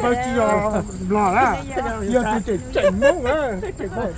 Tsis yog mlog na, yog tias tseem Hmoob na, tseem Hmoob.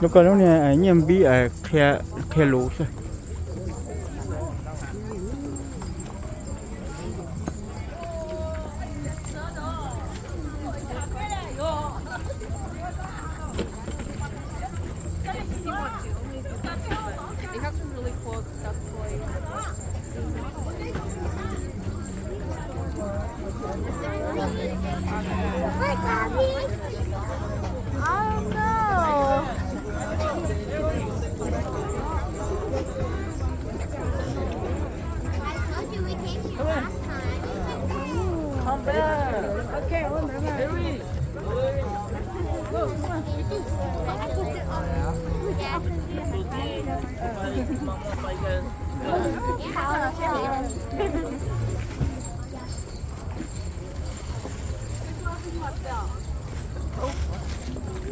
Lub koj lub niag nyiaj npib qhia lus xwb. They have some really cool stuff, toys. Come back. Okay, hold on.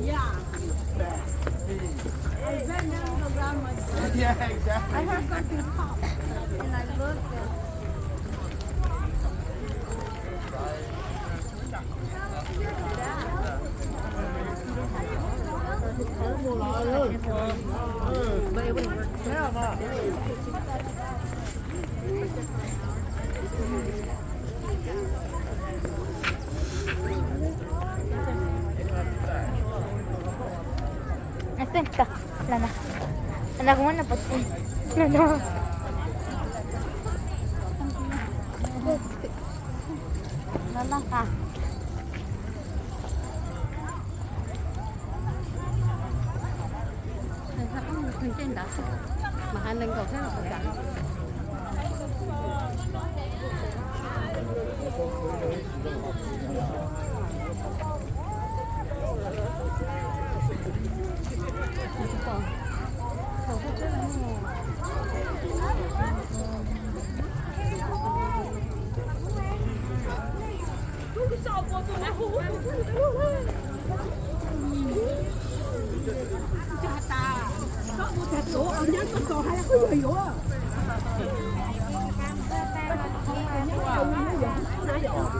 Yeah. I bend down around my Yeah, exactly. I heard something pop, and I looked. And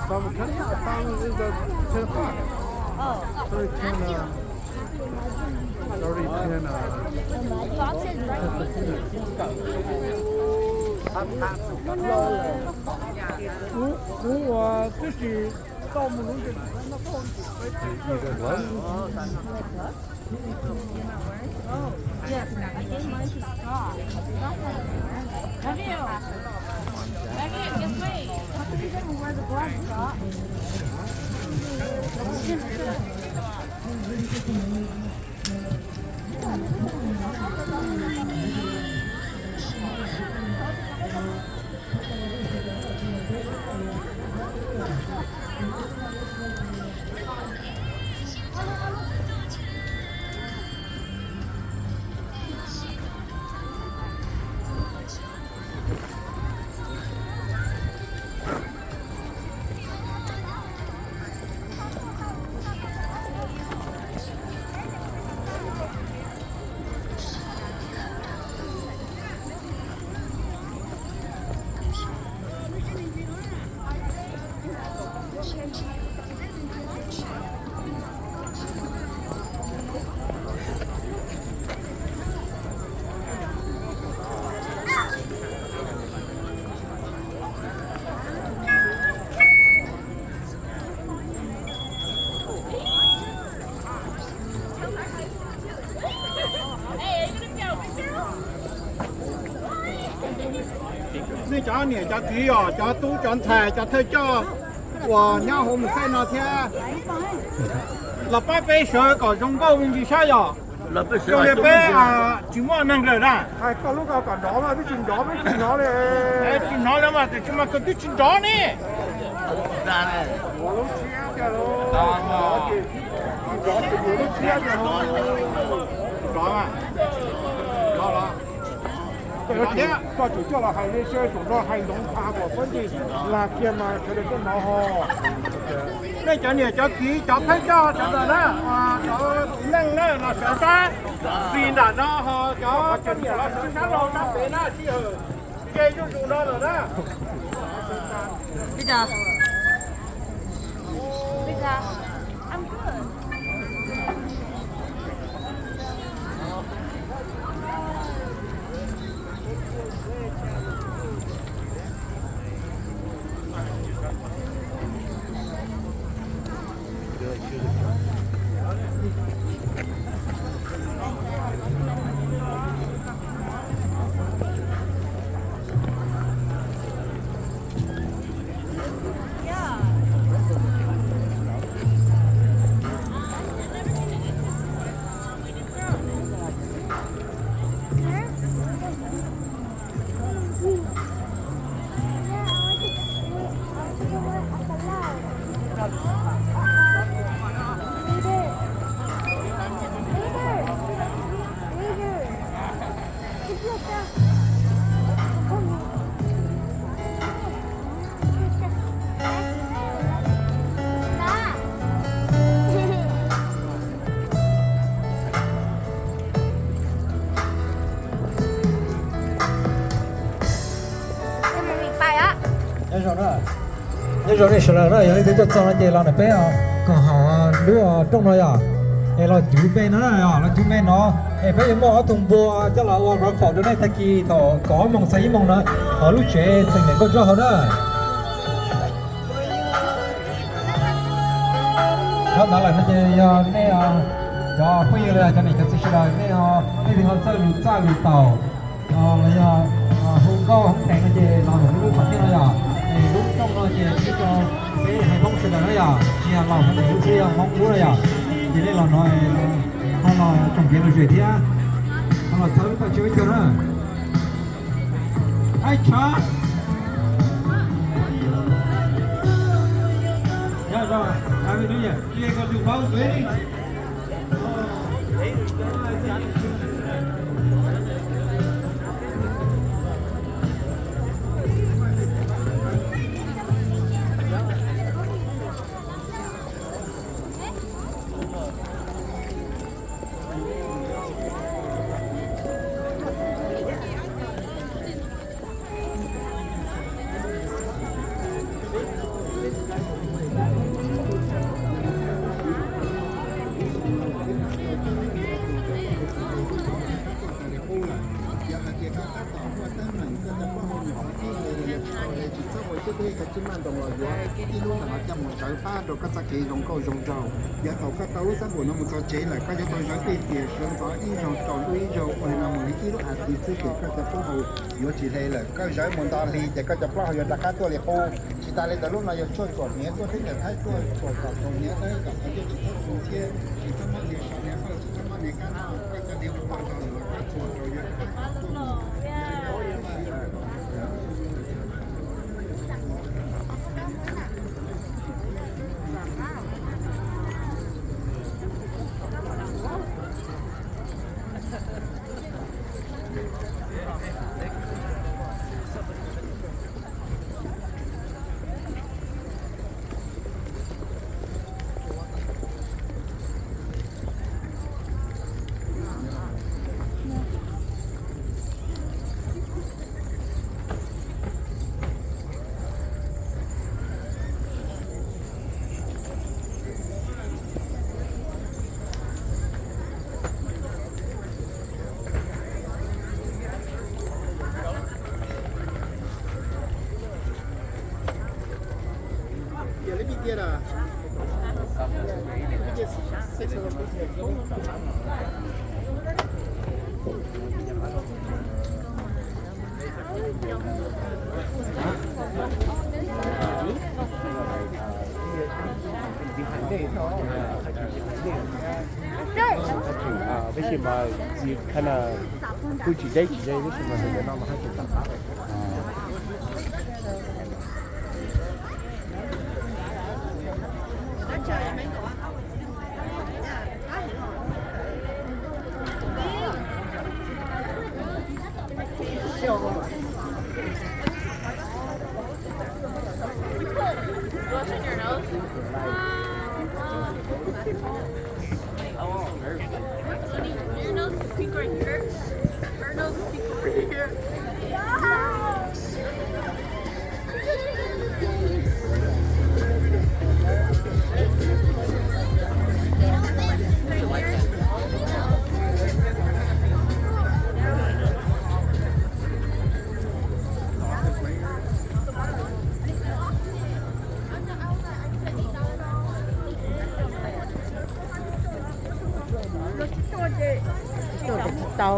Sorry, ten, uh, sorry, ten, uh, kuv, kuv ua twb tsis tau mus lub. Cov niam cov txiv yog cov tub cov ntxhais cov thawj coj uas nyob hauv mus xaij no thiab los pab peb sawv kom zoo nkauj me ntsis saib yog. Zoo li peb tsis muaj neeg lawm na. Hais koj lub ko kom nrov mas twb tsis nrov, peb tsis hnov li. Tsis hnov li mas tiam sis mas koj twb tsis nrov ne. Koj tsum coj los hais li seb saum no hais ntsoov tag kom pab ntij lag kiag mas sawv daws thiaj hnov ho. Nej cov niam cov txiv cov thawj coj sawv daws na, cov txiv neej na los sawv sab xis nram no ho cov poj niam los sawv sab laug sab pem na sij hawm ces zuj zus no lawm na. Nyob zoo nej sawv daws na, yog leej twg tuaj txog no ces los ntawm peb koom haum lub rooj no yom, es los cuv npe no na, los cuv npe no, es peb yuav muaj ob tug npua coj los ua raffle rau nej tag kis thaum kaum ob moos txog ib moos no hauv lub tsev teem niam nkauj nraug hauv na. Nyob ntawd lawm no ces yog nej cov phooj ywg los yog cov niam cov txiv sawv daws nej, nej twg ho txawj lus txaj lus taus los yog hu nkauj hoob teev no ces los ntawm lub qhov thiaj no yom. Es lub rooj no ces peb rau peb haiv Hmoob sawv daws na yom, tsis yog Laus Hmoob lub thiab yog Hmoob lub na yom. Ces nej los no ho los tsoom kev lom zem thiab ho los txhawb lub paj tsib ib tug na. Ai tshav. Yog hais tias koj tab tom muaj teeb meem koj cov plaub hau nyuam qhuav txij li los yog tsis tau li, tsis txhob ua ib tug tib koj tsis maj nroos los yuav ib lub ntawm no coj mus sawv pab rau koj txoj kev zoo nkauj zoo nraug. Yog thaum koj tau lub xab npum no mus txog tsev lawm koj yuav tau zawv tej tias sawv ntxov ib zaug rau lub ib zaug ua li no mus li ib lub as thiv xwb ces koj cov plaub hau yuav tsis hle lawm. Koj zawv mus nto hli ces koj cov plaub hau yuav rov qab tuaj li qub. Tsis tas li ntawd lub no yog tshuaj txuam hniav tuaj teb chaws Thaib tuaj txuam kom txaus hniav tab kom qhov ncauj tsis txhob tu thiab tsis txhob mob hniav so hniav fawj tsis txhob mob hniav kab noj koj cov hniav ua poj nrog lawm koj txuam rau yog Tab sis mas kuj tsis deb tsis deb, tab sis mas nws cov no mas haj tseem tawm qab. Your nose is pink right here. Her nose is pink over here. Tuaj tsis tau.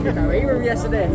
They were yesterday.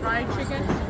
Fried chicken.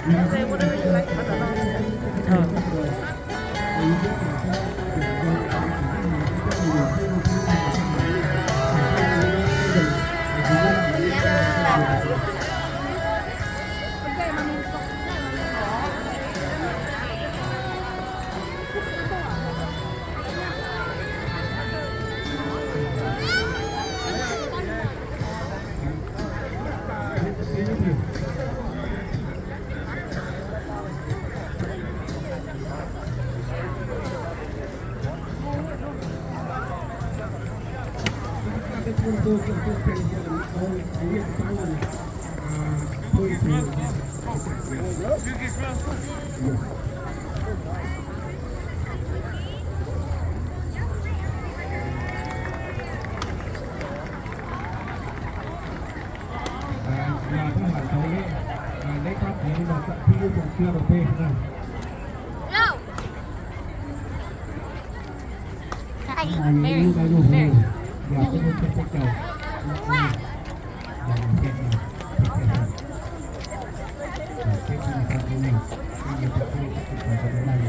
Los thab ham tau leb, leb tab tiv los txam thib lub xyoo tshiab rau peb na. Yog peb lub teb chaws, yog peb teb chaws, peb teb chaws, peb teb chaws, peb teb chaws,